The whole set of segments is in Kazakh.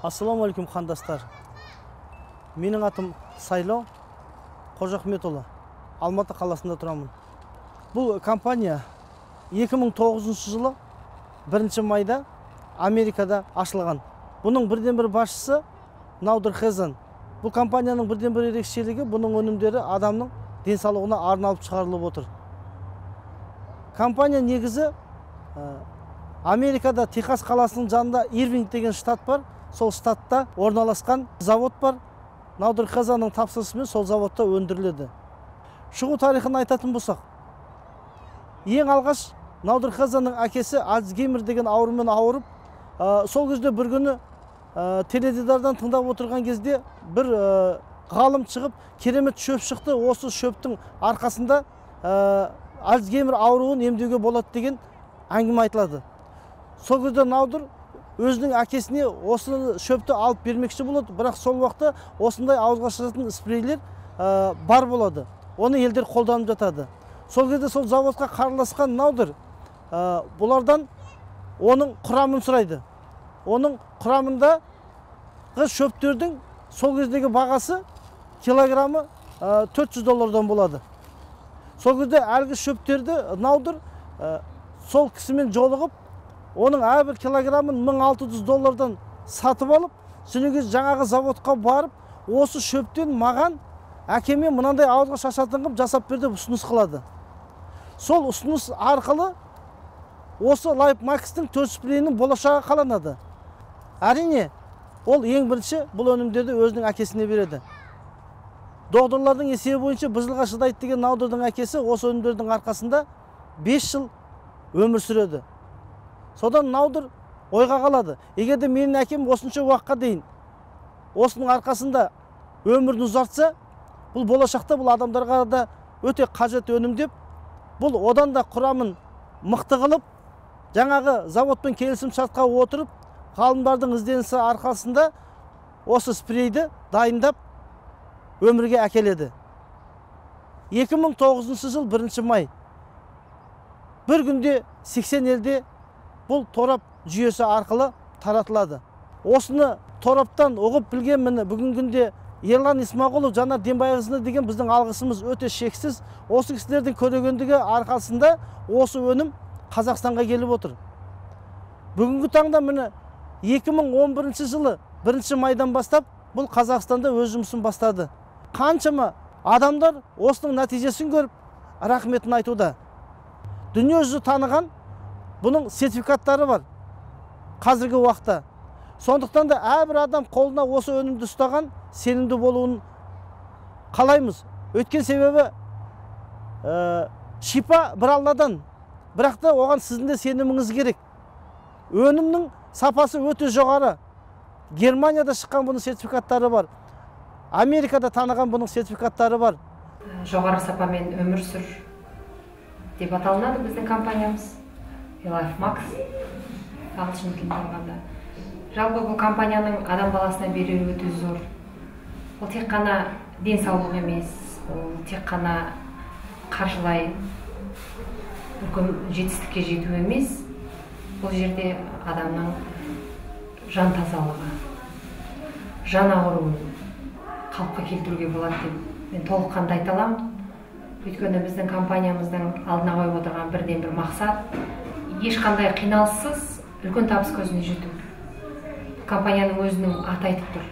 Ассалаумағалейкум, қандастар. Менің атым Сайлау Қожахметұлы. Алматы қаласында тұрамын. Бұл компания 2009 жылы 1 майда Америкада ашылған. Бұның бірден бір басшысы Наудер Хезан. Бұл компанияның бірден бір ерекшелігі, бұның өнімдері адамның денсаулығына арналып шығарылып отыр. Компания негізі Америкада Техас қаласының жанында Ирвинг деген штат бар. Сол штатта орналасқан завод бар. Наудер Хезанның тапсырысымен сол заводта өндіріледі. Шығу тарихын айтатын болсақ, ең алғаш Наудер Хезанның әкесі Альцгеймер деген аурумен ауырып, сол кезде бір күні теледидардан тыңдап отырған кезде бір ғалым шығып, керемет шөп шықты, осы шөптің арқасында Альцгеймер ауруын емдеуге болады деген әңгіме айтылады. Сол кезде Наудер өзінің әкесіне осы шөпті алып бермекші болады, бірақ сол уақытта осындай ауызға шашатын спрейлер бар болады. Оны елдер қолданып жатады. Сол кезде сол заводқа қараласқан Наудер бұлардан оның құрамын сұрайды. Оның құрамындағы шөптердің сол кездегі бағасы килограммы 400 доллардан болады. Сол кезде әлгі шөптерді Наудер сол кісімен жолығып, оның әрбір килограммын 1600 доллардан сатып алып, содан кейін жаңағы заводқа барып, осы шөптен маған әкеме мынандай ауызға шашатын қылып жасап бер деп ұсыныс қылады. Сол ұсыныс арқылы осы Life Max-тың 4 спрейінің болашағы қаланады. Әрине, ол ең бірінші бұл өнімдерді өзінің әкесіне береді. Докторлардың есебі бойынша бір жылға шыдайды деген Наудердің әкесі осы өнімдердің арқасында 5 жыл өмір сүреді. Содан Наудер ойға қалады. Егер де менің әкем осынша уақытқа дейін осының арқасында өмірін ұзартса, бұл болашақта бұл адамдарға да өте қажет өнім деп, бұл одан да құрамын мықты қылып, жаңағы заводпен келісім шартқа отырып, ғалымдардың ізденісі арқасында осы спрейді дайындап өмірге әкеледі. 2009 жыл 1 май. Бір күнде 80 елде бұл торап жүйесі арқылы таратылады. Осыны тораптан ұғып білген міне бүгінгі күнде Ерлан Исмағұлов, Жанар Дембайқызына деген біздің алғысымыз өте шексіз. Осы кісілердің көрегендігі арқасында осы өнім Қазақстанға келіп отыр. Бүгінгі таңда міне 2011 жылы 1 майдан бастап бұл Қазақстанда өз жұмысын бастады. Қаншама адамдар осының нәтижесін көріп, рахметін айтуда. Дүниежүзі таныған бұның сертификаттары бар қазіргі уақытта. Сондықтан да әрбір адам қолына осы өнімді ұстаған сенімді болуын қалаймыз. Өткен себебі шипа бір Алладан, бірақ та оған сіздің де сеніміңіз керек. Өнімнің сапасы өте жоғары. Германияда шыққан бұның сертификаттары бар. Америкада таныған бұның сертификаттары бар. Жоғары сапамен өмір сүр деп аталынады біздің компаниямыз. Life Max ағылшын тілінде алғанда. Жалпы бұл компанияның адам баласына берері өте зор. Ол тек қана денсаулық емес, ол тек қана қаржылай үлкен жетістікке жету емес. Бұл жерде адамның жан тазалығы, жан ауруын қалыпқа келтіруге болады деп мен толыққанды айта аламын. Өйткені біздің компаниямыздың алдына қойып отырған бірден бір мақсат ешқандай қиналыссыз үлкен табыс көзіне жету. Компанияның өзінің аты айтып тұр.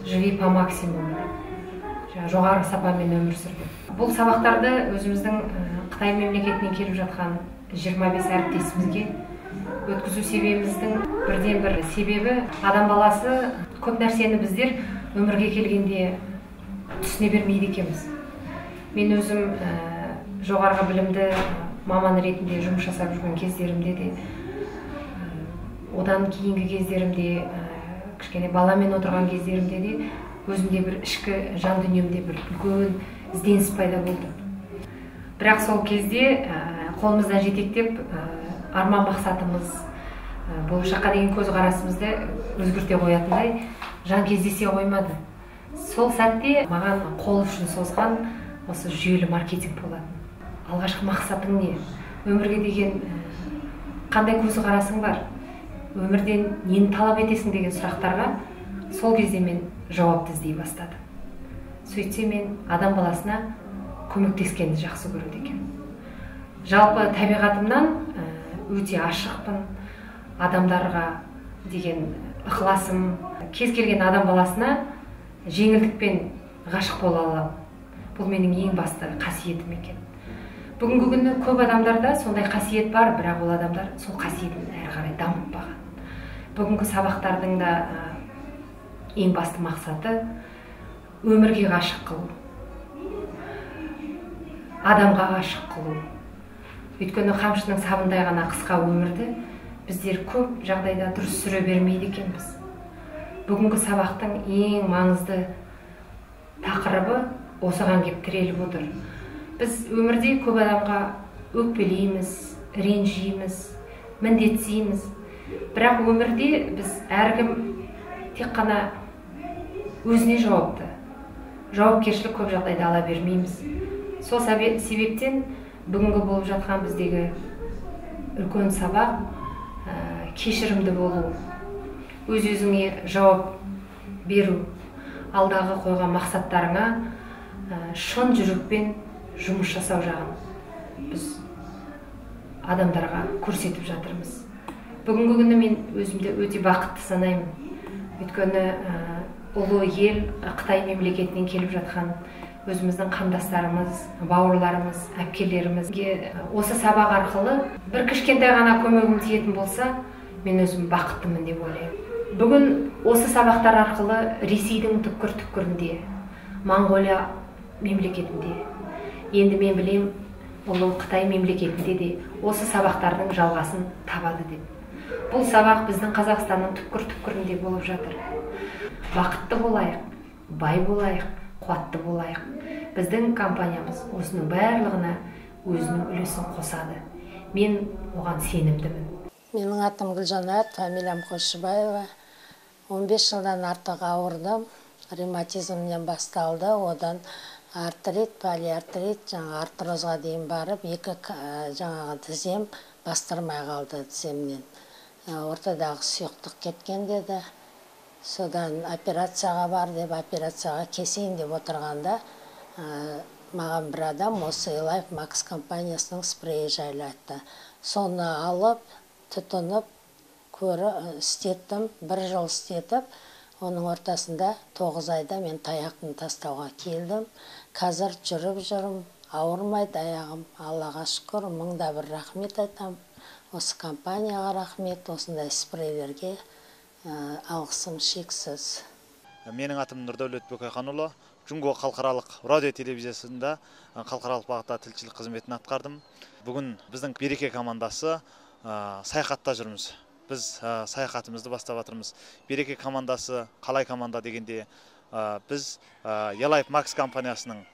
Живи по максимуму. Жоғары сапамен өмір сүр деп. Бұл сабақтарды өзіміздің Қытай мемлекетінен келіп жатқан 25 әріптесімізге өткізу себебіміздің бірден бір себебі, адам баласы көп нәрсені біздер өмірге келгенде түсіне бермейді екенбіз. Мен өзім жоғарғы білімді маман ретінде жұмыс жасап жүрген кездерімде де, одан кейінгі кездерімде, кішкене баламен отырған кездерімде де өзімде бір ішкі жан дүниемде бір үлкен ізденіс пайда болды. Бірақ сол кезде қолымыздан жетектеп арман мақсатымыз, болашаққа деген көзқарасымызды өзгерте қоятындай жан кездесе қоймады. Сол сәтте маған қол ұшын созған осы жүйелі маркетинг болатын. Алғашқы мақсатың не? Өмірге деген қандай көзқарасың бар? Өмірден нені талап етесің деген сұрақтарға сол кезде мен жауапты іздей бастадым. Сөйтсе мен адам баласына көмектескенді жақсы көреді екенмін. Жалпы табиғатымнан өте ашықпын, адамдарға деген ықыласым, кез келген адам баласына жеңілдікпен ғашық бола аламын. Бұл менің ең басты қасиетім екен. Бүгінгі күні көп адамдарда сондай қасиет бар, бірақ ол адамдар сол қасиетін әрі қарай дамытпаған. Бүгінгі сабақтардың да ең басты мақсаты өмірге ғашық қылу, адамға ғашық қылу. Өйткені қамшының сабындай ғана қысқа өмірді біздер көп жағдайда дұрыс сүре бермейді екенбіз. Бүгінгі сабақтың ең маңызды тақырыбы осыған кеп тіреліп отыр. Біз өмірде көп адамға өкпелейміз, ренжиміз, міндетсейміз. Бірақ өмірде біз әркім тек қана өзіне жауапты. Жауапкершілік көп жағдайда ала бермейміз. Сол себептен бүгінгі болып жатқан біздегі үлкен сабақ кешірімді болу, өз-өзіңе жауап беру, алдағы қойған мақсаттарыңа шын жүрекпен жұмыс жасау жағын біз адамдарға көрсетіп жатырмыз. Бүгінгі күні мен өзімді өте бақытты санаймын. Өйткені ұлы ел Қытай мемлекетінен келіп жатқан өзіміздің қандастарымыз, бауырларымыз, әпкелерімізге осы сабақ арқылы бір кішкентай ғана көмегім тиетін болса, мен өзім бақыттымын деп ойлаймын. Бүгін осы сабақтар арқылы Ресейдің түкпір-түкпірінде, Моңғолия мемлекетінде, енді мен білем, ұлы Қытай мемлекетінде де осы сабақтардың жалғасын табады деп. Бұл сабақ біздің Қазақстанның түкпір-түкпірінде болып жатыр. Бақытты болайық, бай болайық, қуатты болайық. Біздің компаниямыз осының барлығына өзінің үлесін қосады. Мен оған сенімдімін. Менің атым Гүлжанат, фамилиям Қойшыбаева. 15 жылдан артық ауырдым. Ревматизмнен басталды, одан артрит, полиартрит, жаңа артрозға дейін барып, екі жаңағы тізем бастырмай қалды тіземнен. Ортадағы сұйықтық кеткен деді. Содан операцияға бар деп, операцияға кесейін деп отырғанда, маған бір адам осы Элайф Макс компаниясының спрейі жайлы айтты. Соны алып, тұтынып, көрі істеттім, бір жыл істетіп, оның ортасында 9 айда мен таяқтың тастауға келдім. Қазір жүріп жүрім, ауырмайды аяғым. Аллаға шүкір, мыңда бір рахмет айтам. Осы компанияға рахмет, осындай спрейлерге алғысым шексіз. Менің атым Нұрдәулет Бөкейханұлы. Жунго халықаралық радио телевизиясында халықаралық бағытта тілшілік қызметін атқардым. Бүгін біздің Береке командасы саяхатта жүрміз. Біз саяхатымызды бастап жатырмыз. Береке командасы қалай команда дегенде, біз Элайф Макс компаниясының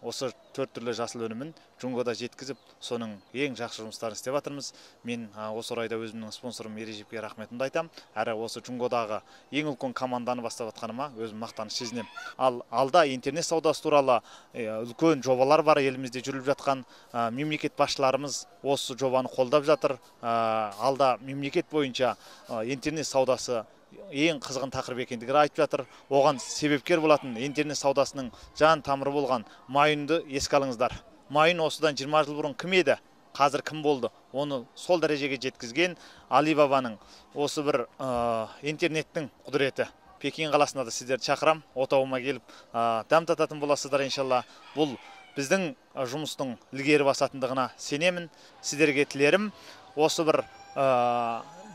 осы 4 түрлі жасыл өнімін Жунгода жеткізіп, соның ең жақсы жұмыстарын істеп жатырмыз. Мен осы орайда өзімнің спонсорым Ережепке рахметімді айтам. Әрі осы Жунгодағы ең үлкен команданы бастап жатқаныма өзім мақтаныш сезінемін. Ал алда интернет саудасы туралы үлкен жобалар бар, елімізде жүріп жатқан. Мемлекет басшыларымыз осы жобаны қолдап жатыр. Алда мемлекет бойынша интернет саудасы ең қызғын тақырып екендігін айтып жатыр. Оған себепкер болатын интернет саудасының жан тамыры болған Майынды еске алыңыздар. Майын осыдан 20 жыл бұрын кім еді? Қазір кім болды? Оны сол дәрежеге жеткізген Алибабаның осы бір интернеттің құдіреті. Пекин қаласына да сіздерді шақырам. Отауыма келіп дәм тататын боласыздар иншалла. Бұл біздің жұмыстың ілгері басатындығына сенемін. Сіздерге тілерім осы бір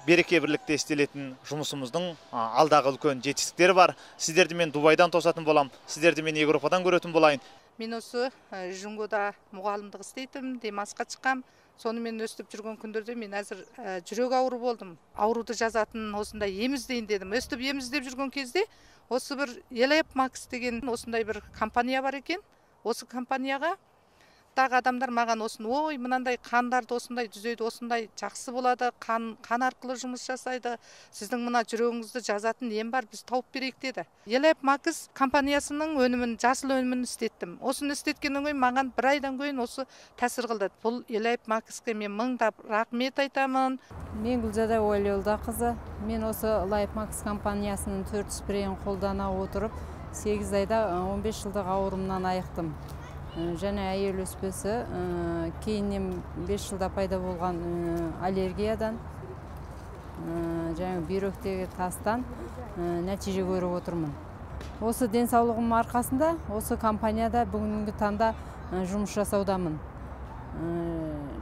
береке бірлікте істелетін жұмысымыздың алдағы үлкен жетістіктері бар. Сіздерді мен Дубайдан тосатын болам, сіздерді мен Европадан көретін болайын. Мен осы Жунгода мұғалімдік істейтім, демалысқа шыққам. Сонымен өстіп жүрген күндерде мен әзір жүрек ауру болдым. Ауруды жазатын осындай ем іздейін дедім. Өстіп ем іздеп жүрген кезде осы бір Элайф Макс деген осындай бір компания бар екен. Осы компанияға Сырттағы адамдар маған осын, ой, мынандай қандарды осындай түзейді, осындай жақсы болады, қан арқылы жұмыс жасайды, сіздің мына жүрегіңізді жазатын ем бар, біз тауып берейік деді. Элайф Макс компаниясының өнімін, жасыл өнімін істеттім. Осыны істеткеннен кейін маған бір айдан кейін осы тәсір қылды. Бұл Элайф Макске мен мыңдап рахмет айтамын. Мен Гүлзада Уәлиолдақызы. Мен осы Элайф Макс компаниясының 4 спрейін қолдана отырып, 8 айда 15 жылдық ауырымнан айықтым. Және әйел өспесі, кейіннен 5 жылда пайда болған аллергиядан, және бүйректегі тастан нәтиже көріп отырмын. Осы денсаулығым арқасында осы компанияда бүгінгі таңда жұмыс жасаудамын.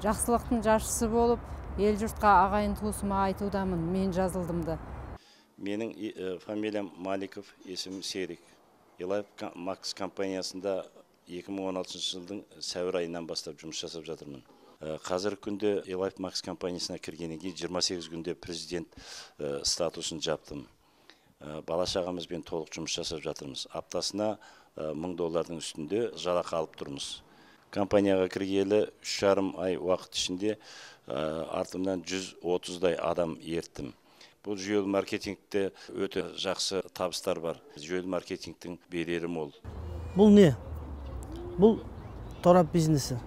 Жақсылықтың жаршысы болып, ел жұртқа, ағайын туысыма айтудамын, мен жазылдымды. Менің фамилиям Маликов, есімім Серік. Элайф Макс компаниясында 2016 жылдың сәуір айынан бастап жұмыс жасап жатырмын. Қазіргі күнде Элайф Макс компаниясына кіргеннен кейін 28 күнде президент статусын жаптым. Бала шағамызбен толық жұмыс жасап жатырмыз. Аптасына 1000 доллардың үстінде жалақы алып тұрмыз. Компанияға кіргелі 3,5 ай уақыт ішінде артымнан 130-дай адам ерттім. Бұл жүйелі маркетингте өте жақсы табыстар бар. Жүйелі маркетингтің берері мол. Бұл не? Бұл торап бизнесі.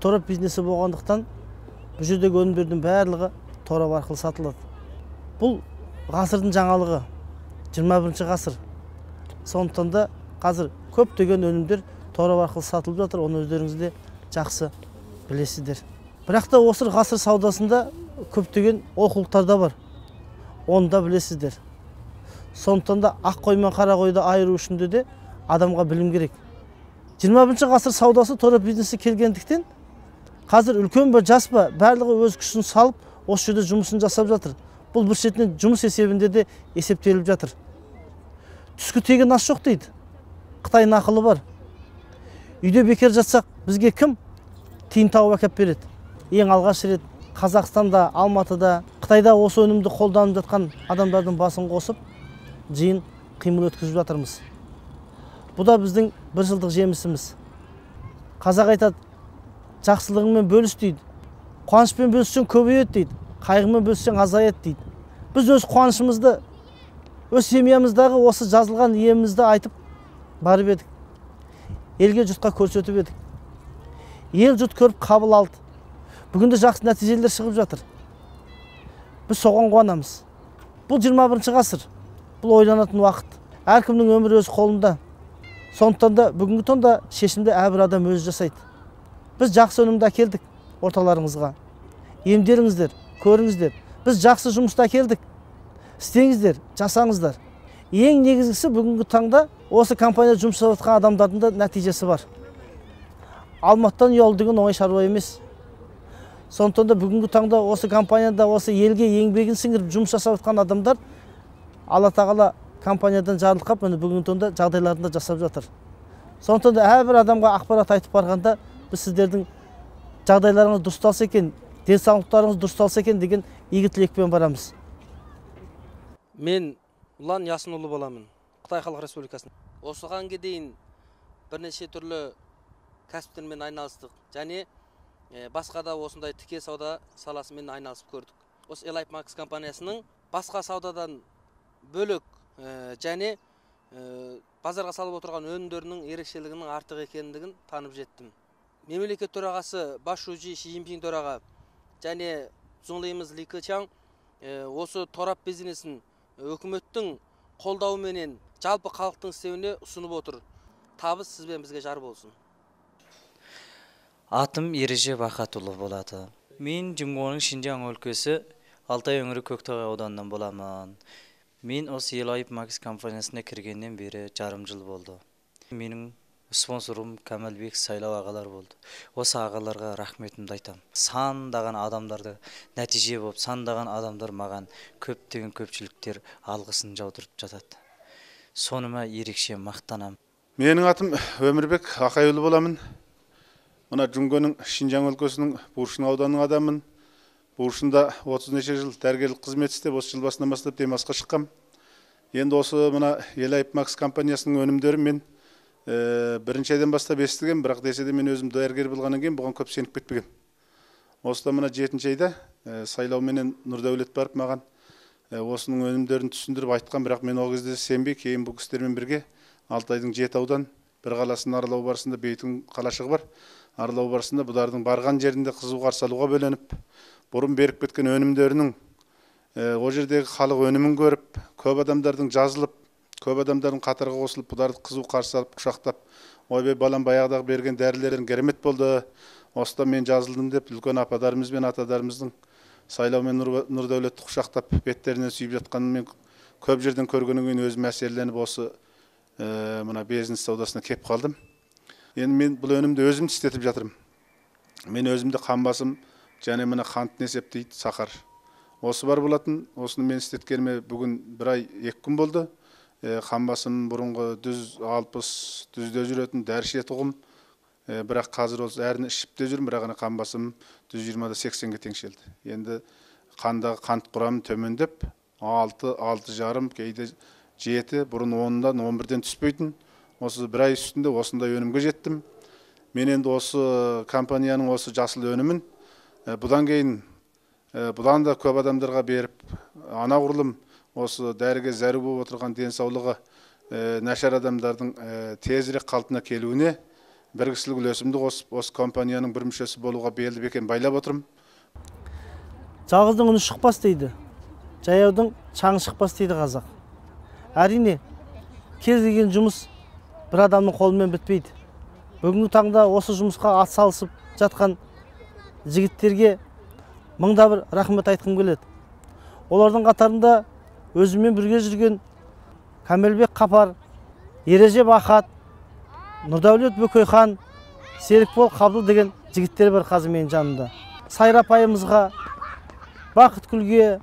Торап бизнесі болғандықтан бұл жердегі өнімдердің барлығы торап арқылы сатылады. Бұл ғасырдың жаңалығы, 21 ғасыр. Сондықтан да қазір көптеген өнімдер торап арқылы сатылып жатыр, оны өздеріңіз де жақсы білесіздер. Бірақ та осы ғасыр саудасында көптеген олқылықтар да бар. Оны да білесіздер. Сондықтан да ақ қой мен қара қойды айыру үшін де адамға білім керек. 21 ғасыр саудасы торап бизнесі келгендіктен қазір үлкен бе жас па барлығы өз күшін салып осы жерде жұмысын жасап жатыр. Бұл бір шетінен жұмыс есебінде де есептеліп жатыр. Түскі тегін ас жоқ дейді. Қытай нақылы бар. Үйде бекер жатсақ бізге кім тиын тауып әкеп береді? Ең алғаш рет Қазақстанда, Алматыда, Қытайда осы өнімді қолданып жатқан адамдардың басын қосып жиын қимыл өткізіп жатырмыз. Бұл да біздің бір жылдық жемісіміз. Қазақ айтады, жақсылығыңмен бөліс дейді. Қуанышпен бөліссең көбейеді дейді, қайғымен бөліссең азаяды дейді. Біз өз қуанышымызды, өз семьямыздағы осы жазылған емімізді айтып барып едік. Елге жұртқа көрсетіп едік. Ел жұрт көріп қабыл алды. Бүгінде жақсы нәтижелер шығып жатыр. Біз соған қуанамыз. Бұл 21 ғасыр. Бұл ойланатын уақыт. Әркімнің өмірі өз қолында. Сондықтан да бүгінгі таңда шешімді әрбір адам өзі жасайды. Біз жақсы өнімді әкелдік орталарыңызға. Емделіңіздер, көріңіздер. Біз жақсы жұмысты әкелдік. Істеңіздер, жасаңыздар. Ең негізгісі бүгінгі таңда осы компанияда жұмыс жасап жатқан адамдардың да нәтижесі бар. Алматыдан үй алу деген оңай шаруа емес. Сондықтан да бүгінгі таңда осы компанияда осы елге еңбегін сіңіріп жұмыс жасап жатқан адамдар Алла тағала компаниядан жарылқап, міне бүгінгі таңда жағдайларын да жасап жатыр. Сондықтан да әрбір адамға ақпарат айтып барғанда біз сіздердің жағдайларыңыз дұрысталса екен, денсаулықтарыңыз дұрысталса екен деген игі тілекпен барамыз. Мен Ұлан Ясынұлы боламын, Қытай Халық Республикасынан. Осыған дейін бірнеше түрлі кәсіптермен айналыстық және басқа да осындай тіке сауда саласымен айналысып көрдік. Осы Элайф Макс компаниясының басқа саудадан бөлек және базарға салып отырған өнімдерінің ерекшелігінің артық екендігін танып жеттім. Мемлекет төрағасы Бас Шужи Си Цзиньпин төраға және зоңлиымыз Ли Кэчаң осы торап бизнесін өкіметтің қолдауыменен жалпы халықтың істеуіне ұсынып отыр. Табыс сізбен бізге жар болсын. Атым Ережеп Ахатұлы болады. Мен Жымгоның Шинжаң өлкесі Алтай өңірі Көктоғай ауданынан боламын. Мен осы Элайф Макс компаниясына кіргеннен бері жарым жыл болды. Менің спонсорым Камалбек Сайлау ағалар болды. Осы ағаларға рахметімді айтамын. Сандаған адамдарды нәтиже болып, сандаған адамдар маған көптеген көпшіліктер алғысын жаудырып жатады. Соныма ерекше мақтанамын. Менің атым Өмірбек Ақайұлы боламын. Мына Жүнгөнің Шинжаң өлкесінің Буршын ауданының адамын. Буршында 30 неше жыл дәрігерлік қызмет істеп, осы жыл басынан бастап демалысқа шыққам. Енді осы мына Элайф Макс компаниясының өнімдерін мен Бірінші айдан бастап естігем, бірақ десе де мен өзім дәрігер болғаннан кейін бұған көп сеніп кетпегем. Осыдан мына 7-ші айда сайлауменен Нұрдәулет барып маған осының өнімдерін түсіндіріп айтқан, бірақ мен ол кезде сенбей, кейін бұл кісілермен бірге Алтайдың 7 аудан бір қаласын аралау барысында, Бейтін қалашығы бар, аралау барысында бұлардың барған жерінде қызу қарсы алуға бөленіп, бұрын беріп кеткен өнімдерінің ол жердегі халық өнімін көріп, көп адамдардың жазылып, көп адамдардың қатарға қосылып, бұларды қызу қарсы алып, құшақтап, ойбай балам баяғыдағы берген дәрілерің керемет болды, осыдан мен жазылдым деп үлкен ападарымыз бен атадарымыздың сайлау мен Нұрдәулетті құшақтап беттерінен сүйіп жатқанын мен көп жерден көргеннен кейін өзім әсерленіп осы мына бизнес саудасына кеп қалдым. Енді мен бұл өнімді өзім істетіп жатырмын. Мен өзімде қан басым және мына қантын есептейді сахар. Осы бар болатын, осыны мен істеткеніме бүгін 1 ай 2 күн болды. Қан басым бұрынғы 160 жүзде жүретін, дәрі ішетұғым. Бірақ қазір осы әрін ішіп те жүрмін, бірақ ана қан басым 120-да 80-ге теңселді. Енді қандағы қант құрамы төмендеп, 6, 6,5, кейде 7, бұрын 10-дан 11-ден түспейтін. Осы бір ай үстінде осындай өнімге жеттім. Мен енді осы компанияның осы жасыл өнімін бұдан кейін бұдан да көп адамдарға беріп, анағұрлым осы дәріге зәру болып отырған денсаулығы нашар адамдардың тезірек қалпына келуіне бір кісілік үлесімді қосып, осы компанияның бір мүшесі болуға белді бекем байлап отырмын. Жалғыздың үні шықпас дейді, жаяудың шаңы шықпас дейді қазақ. Әрине, кез келген жұмыс бір адамның қолымен бітпейді. Бүгінгі таңда осы жұмысқа атсалысып жатқан жігіттерге мыңда бір рахмет айтқым келеді. Олардың қатарында өзіммен бірге жүрген Кәмелбек Қапар, Ережеп Ахат, Нұрдәулет Бөкейхан, Серікбол Қабыл деген жігіттер бар қазір менің жанымда. Сайра апайымызға, Бақытгүлге,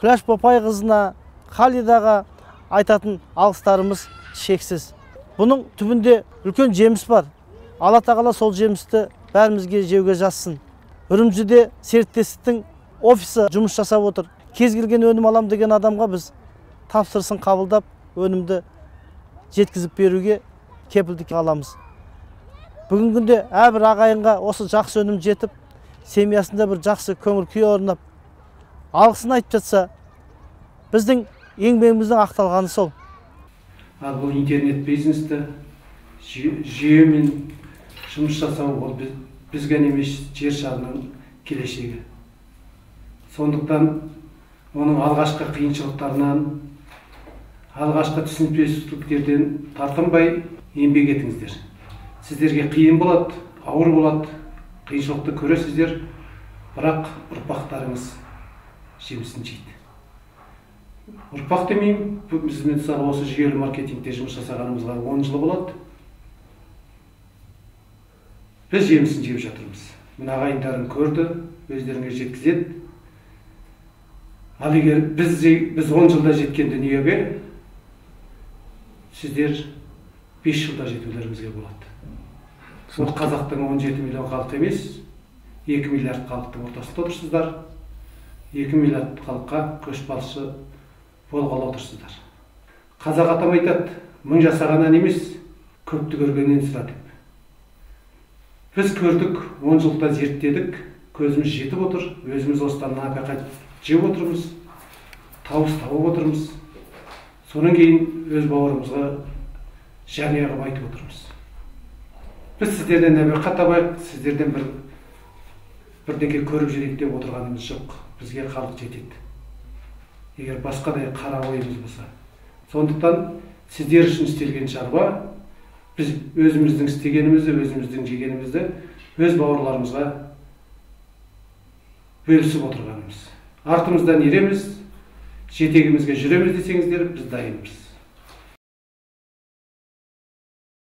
Күләш Бопай қызына, Халидаға айтатын алғыстарымыз шексіз. Бұның түбінде үлкен жеміс бар. Алла тағала сол жемісті бәрімізге жеуге жазсын. Үрімжіде серіктестіктің офисі жұмыс жасап отыр. Кез келген өнім алам деген адамға біз тапсырысын қабылдап, өнімді жеткізіп беруге кепілдік аламыз. Бүгінгі күнде әрбір ағайынға осы жақсы өнім жетіп, семьясында бір жақсы көңіл күй орнап, алғысын айтып жатса, біздің еңбегіміздің ақталғаны сол. Ал бұл интернет бизнесті жүйемен жұмыс жасау ол бізге емес, жер шарының келешегі. Сондықтан оның алғашқы қиыншылықтарынан, алғашқы түсінбеушіліктерден тартынбай еңбек етіңіздер. Сіздерге қиын болады, ауыр болады, қиыншылықты көресіздер, бірақ ұрпақтарыңыз жемісін жейді. Ұрпақ демеймін, біз мысалы осы жүйелі маркетингте жұмыс жасағанымызға 10 жыл болады. Біз жемісін жеп жатырмыз. Мына ағайындарым көрді, өздеріңе жеткізеді. Ал егер біз 10 жылда жеткен дүниеге, сіздер 5 жылда жетулеріңізге болады. Ол қазақтың 17 миллион халқы емес, 2 миллиард халықтың ортасында отырсыздар. 2 миллиард халыққа көшбасшы болғалы отырсыздар. Қазақ атам айтады, мың жасағаннан емес, көпті көргеннен сұра деп. Біз көрдік, 10 жылда зерттедік, көзіміз жетіп отыр, өзіміз осыдан нәпақа жеп отырмыз, табыс тауып отырмыз. Содан кейін өз бауырымызға жария қылып айтып отырмыз. Біз сіздерден нәпақа табайық, сіздерден бірдеңе көріп жүрейік деп отырғанымыз жоқ. Бізге халық жетеді. Егер басқадай қара ойымыз болса. Сондықтан сіздер үшін істелген шаруа, біз өзіміздің істегенімізді, өзіміздің жегенімізді өз бауырларымызға бөлісіп отырғанымыз. Артымыздан ереміз, жетегімізге жүреміз десеңіздер, біз дайынбыз.